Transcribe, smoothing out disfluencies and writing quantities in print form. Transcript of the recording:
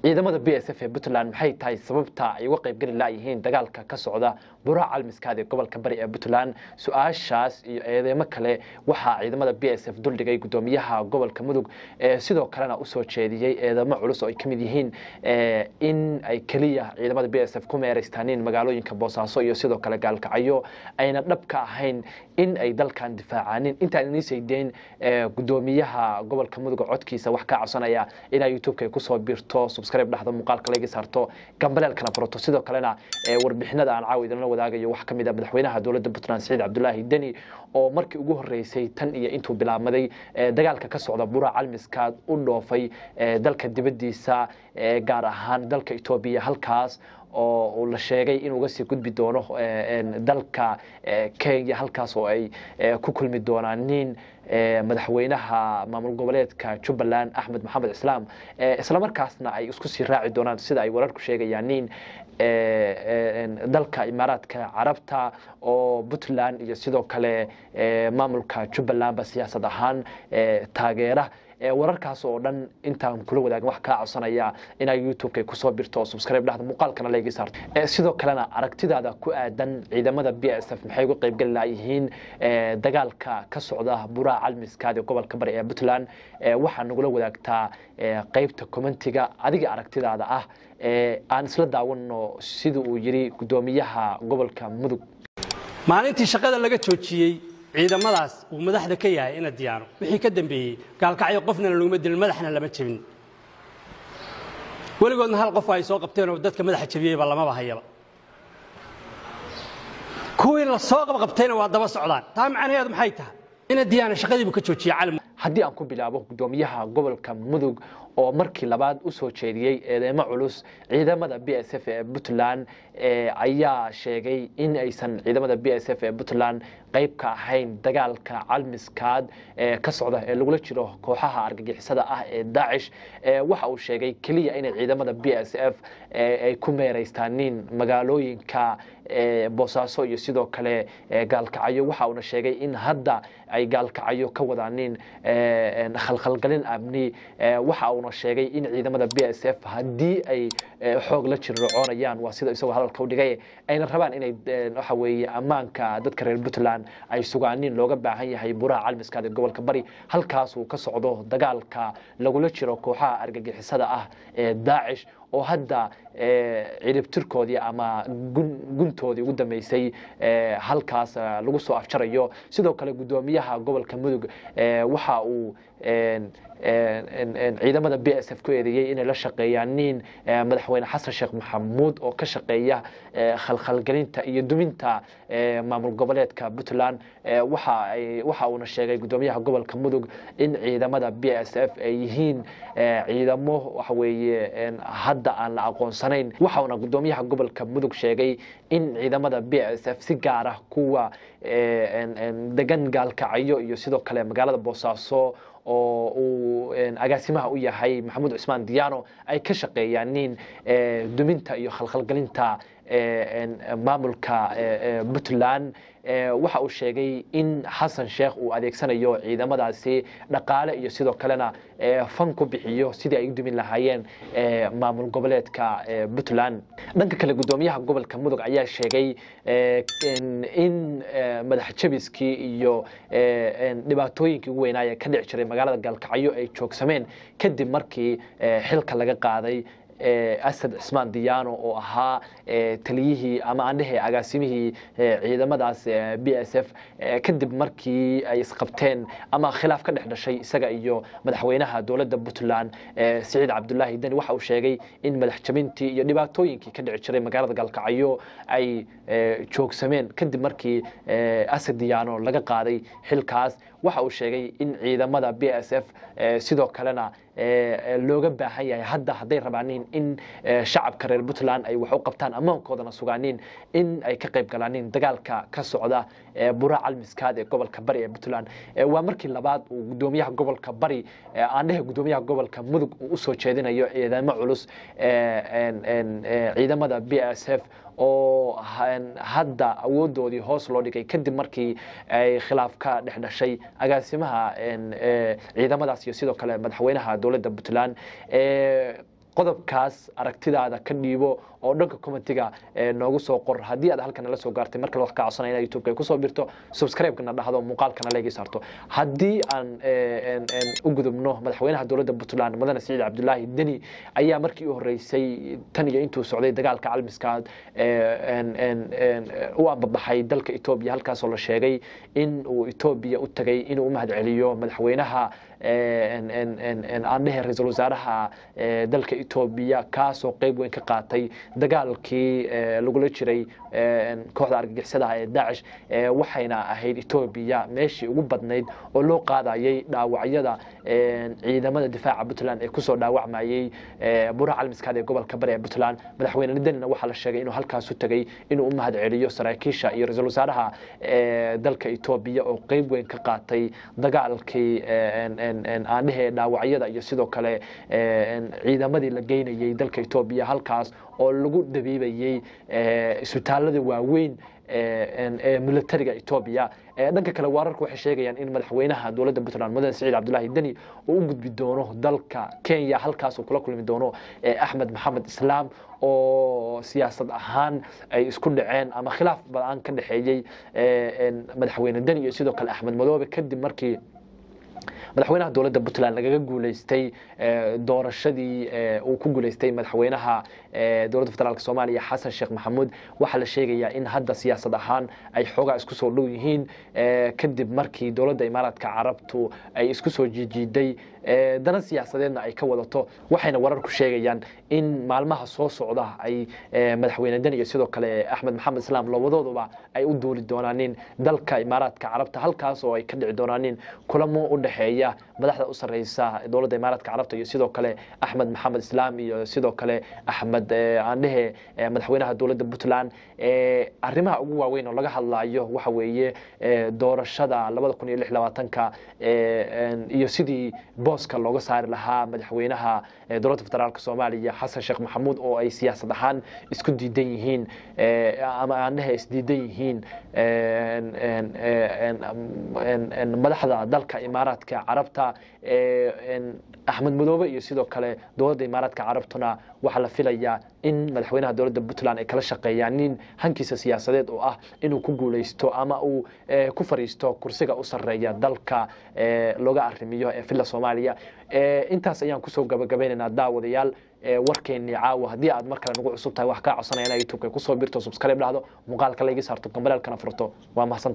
Ciidamada BSF ee Puntland maxay tahay sababta ay uga qaybgeli laayihiin dagaalka ka socda Buraha Calmiskaad ee gobolka Bari ee Puntland? Su-aashaas iyo eedeymo kale waxaa ciidamada BSF duldhigay gudoomiyaha gobolka Mudug, sidoo kalena usoo jeediyey eedeymo culus oo ay kamid yihiin in ay keliya ciidamada BSF ku meeraystaaniin magaalooyinka Boosaaso iyo sidoo kale Gaalkacyo, ayna dhab ka ahayn in ay dalkan difaacaanin. Intaan inii saydeyn gudoomiyaha gobolka Mudug codkiisa, wax kaa codsanaya inaa YouTube-ka kusoo biirto, subscribe dhahdo, muuqaalka laga saarto, gambaleelkana furato. Sidoo kalena warbixinada aan caawa idinla wadaagayo wax kamid ah madaxweynaha dowladda Puntland Siciid Cabdulaahi Deni oo markii ugu horeysay tan iyo intuu bilaabmaday dagaalka ka socda Buraha Calmiskaad u dhoofay dalka dibaddiisa, gaar ahaan dalka Etoobiya, halkaas oo la sheegay inuu uga sii gudbi doono dalka Kenya, halkaas oo ay ku kulmi doonaan nin madaxweynaha maamul goboleedka Jubbaland Axmed Maxamed Islaam, islamarkaasna ay isku sii raaci doonaan sida ay wararku sheegayaan nin dalka Imaaraadka Carabta oo Puntland iyo sidoo kale maamulka Jubbalandba siyaasad ahaan taageera. Wararkaas oo dhan intaan kula wadaagin, wax kaa codsanaya inaa YouTube-ka kusoo birto oo subscribe dhahda, muuqaalkana layga saarto. Sidoo kalena aragtidaada ku aadan ciidamada BSF maxay uga qaybgeli laayihiin dagaalka ka socda Buraha Calmiskaad ee gobolka Bari ee Puntland, waxaa nagula wadaagtaa qeybta commentiga adiga aragtidaada ah. Aan isla daawano sida uu yiri gudoomiyaha gobolka Mudug. Maalintii shaqada laga joojiyey ciidamadaas uu madaxda ka yahay ina Diyaano, wixii ka dambeeyey Gaalkacyo qofna laguma dilin, madaxna lama jebin. Weligoodna hal qof ay soo qabteen oo dadka madaxa jebiyeyba lamaba hayaba. Kuwii la soo qabqabtayna waa daba socdaan. Taa macnaheedu maxay tahay? Ina Diyaano shaqadiibuu ka joojiyey Cali. Haddii aan ku bilaabo gudoomiyaha gobolka Mudug oo markii labaad usoo jeediyey eedeymo culus ciidamada BSF ee Puntland, ayaa sheegay in aysan ciidamada BSF ee Puntland qayb ka ahayn dagaalka Calmiskaad ka socda ee lagula jiro kooxaha argagixisada ah ee Daacish. Waxa uu sheegay keliya inay ciidamada BSF ay ku meeraystaaniin magaalooyinka Boosaaso iyo sidoo kale Gaalkacyo. Waxa uuna sheegay in hadda ay Gaalkacyo ka wadaaniin khalkhalgalin amni. Waxa uuna sheegay in ciidamada BSF haddii ay xoog la jirrocoonayaan, waa sida isagoo hadalka u dhigay, ayna rabaan inay waxa weeye ammaanka dadka reer Puntland ay sugaaniin, looga baahan yahay Buraha Calmiskaad ee gobolka Bari, halkaas uu ka socdo dagaalka lagula jiro kooxaha argagixisada ah ee Daacish oo hadda ciribtirkoodii ama guntoodii ugu dambeysay halkaas lagu soo afjarayo. Sidoo kale gudoomiyaha gobolka Mudug waxa uu ciidamada BSF ku eedeeyey inay la shaqeeyaan nin madaxweyne Xasan Sheekh Maxamuud oo ka shaqeeya khalkhalgelinta iyo duminta maamul goboleedka Puntland. Waxa uuna sheegay gudoomiyaha gobolka Mudug in ciidamada BSF ay yihiin ciidamo waxa weeye hadda aan la aqoonsanayn. Waxa uuna gudoomiyaha gobolka Mudug sheegay in ciidamada BSF, si gaar ah kuwa degan Gaalkacyo iyo sidoo kale magaalada Boosaaso oo uu agaasimaha u yahay Maxamuud Cusmaan Diyaano, ay ka shaqeeyaan nin duminta iyo khalkhalgelinta maamulka Puntland. Waxa uu sheegay in Xasan Sheekh uu adeegsanayo ciidamadaasi dhaqaale iyo sidoo kalena fan ku bixiyo sidii ay u dumin lahaayeen maamul goboleedka Puntland. Dhanka kale gudoomiyaha gobolka Mudug ayaa sheegay in madax jabiskii iyo dhibaatooyinkii ugu weynaaya ka dhici jiray magaalada Gaalkacyo ay joogsameen kadib markii xilka laga qaaday Asad Cismaan Diyaano oo ahaa taliyihii ama aan dhehe agaasimihii ciidamadaas BSF, kadib markii ay isqabteen ama khilaaf ka dhex dhashay isaga iyo madaxweynaha dowladda Puntland Siciid Cabdulaahi Deni. Waxa uu sheegay in madax jabintii iyo dhibaatooyinkii ka dhici jiray magaalada Gaalkacyo ay joogsameen kadib markii Asad Diyaano laga qaaday xilkaas. Waxa uu sheegay in ciidamada BSF sidoo kalena looga baahan yahay hadda hadday rabaaniin in shacabka reer Puntland ay wax u qabtaan, ammaankoodana sugaaniin, in ay ka qayb galaaniin dagaalka ka socda Buraha Calmiskaad ee gobolka Bari ee Puntland. Waa markii labaad uu gudoomiyaha gobolka Bari, aan dhehe gudoomiyaha gobolka Mudug, uu usoo jeedinayo ciidamo culus ciidamada BSF oo hadda awoodoodii hoos loo dhigay kadib markii ay khilaaf ka dhex dhashay agaasimaha ciidamadaas iyo sidoo kale madaxweynaha dowladda Puntland. Qodobkaas aragtidaada ka dhiibo oo dhanka commentiga noogu soo qor. Haddii aad halkan nala soo gaartay, mar kale wax ka codsanaya inaad YouTube-ka kusoo birto, subscribe-kana dhahdo, muuqaalkana leegi saarto. Haddii aan u gudubno, madaxweynaha dowladda Puntland Mudane Siciid Cabdulaahi Deni ayaa markii u horreysay tan iyo intuu socday dagaalka Calmiskaad u ambabaxay dalka Etoobiya, halkaasoo la sheegay in uu Etoobiya u tagay inuu u mahad celiyo madaxweynaha, aan dhehe ra-iisul wasaaraha dalka Etoobiya, kaasoo qeyb weyn ka qaatay dagaalkii lagula jiray kooxda argagixisadaha ee Daacish. Waxayna ahayd Etoobiya meeshii ugu badnayd oo loo qaadayay dhaawacyada ciidamada difaaca Puntland ee kusoo dhaawacmayay buraha Calmiskaad ee gobolka Bari ee Puntland. Madaxweyne Denina waxaa la sheegay inuu halkaas u tagay inuu u mahad celiyo saraakiisha iyo ra-iisul wasaaraha dalka Etoobiya oo qeyb weyn ka qaatay dagaalkii, aan dhehe dhaawacyada iyo sidoo kale ciidamadii la geynayay dalka Etoobiya, halkaas oo lagu dabiibayey isbitaalada waaweyn ee militariga Etoobiya. Dhanka kale, wararku waxay sheegayaan in madaxweynaha dowladda Puntland Mudane Siciid Cabdulaahi Deni uu u gudbi doono dalka Kenya, halkaas uu kula kulmi doono Axmed Maxamed Islaam oo siyaasad ahaan ay isku dhaceen ama khilaaf badan ka dhexeeyey madaxweyne Deni iyo sidoo kale Axmed Madoobe, kadib markii madaxweynaha dowladda Puntland lagaga guuleystay doorashadii uu ku guuleystay madaxweynaha dowladda federaalk Soomaaliya Xasan Sheekh Maxamuud. Waxaa la sheegayaa in hadda siyaasad ahaan ay xoogaa isku soo dhow yihiin, kadib markii dowladda Imaaraadka Carabtu ay isku soo jiijiiday, dana siyaasadeedna ay ka wadato. Waxayna wararku sheegayaan in maalmaha soo socda ay madaxweyne Deni iyo sidoo kale Axmed Maxamed Islaam labadooduba ay u duuli doonaanin dalka Imaaraadka Carabta, halkaas oo ay ka dhici doonaanin kulamo u dhexeeya madaxda u sarreysa dowladda Imaaraadka Carabta iyo sidoo kale Axmed Maxamed Islaam iyo sidoo kale Axmed, aan dhehe madaxweynaha dowladda Puntland. Arrimaha ugu waaweyn oo laga hadlayo waxa weeye doorashada 2026-ka iyo sidii booska looga saari lahaa madaxweynaha dowladda federaalk Soomaaliya Xasan Sheekh Maxamuud, oo ay siyaasad ahaan isku diidan yihiin ama aan dhehe isdiidan yihiin madaxda dalka Imaaraadka Carabta Axmed Madoobe iyo sidoo kale dowladda Imaaraadka Carabtuna. Waxaa la filayaa in madaxweynaha dowladda Puntland ay kala shaqeeyaan nin hankiisa siyaasadeed oo ah inuu ku guuleysto ama uu ku fariisto kursiga u sarreeya dalka looga arrimiyo ee Villa Soomaaliya. Intaas ayaan kusoo gabagabeynaynaa, daawadayaal, warkeennii caawa. Haddii aad mar kale nagu cusub tahay, wax kaa codsanaya inaa YouTube-ka kusoo birto, subscribe dhahdo, muuqaalka layga saarto, gambalaalkana furto. Waa mahadsan.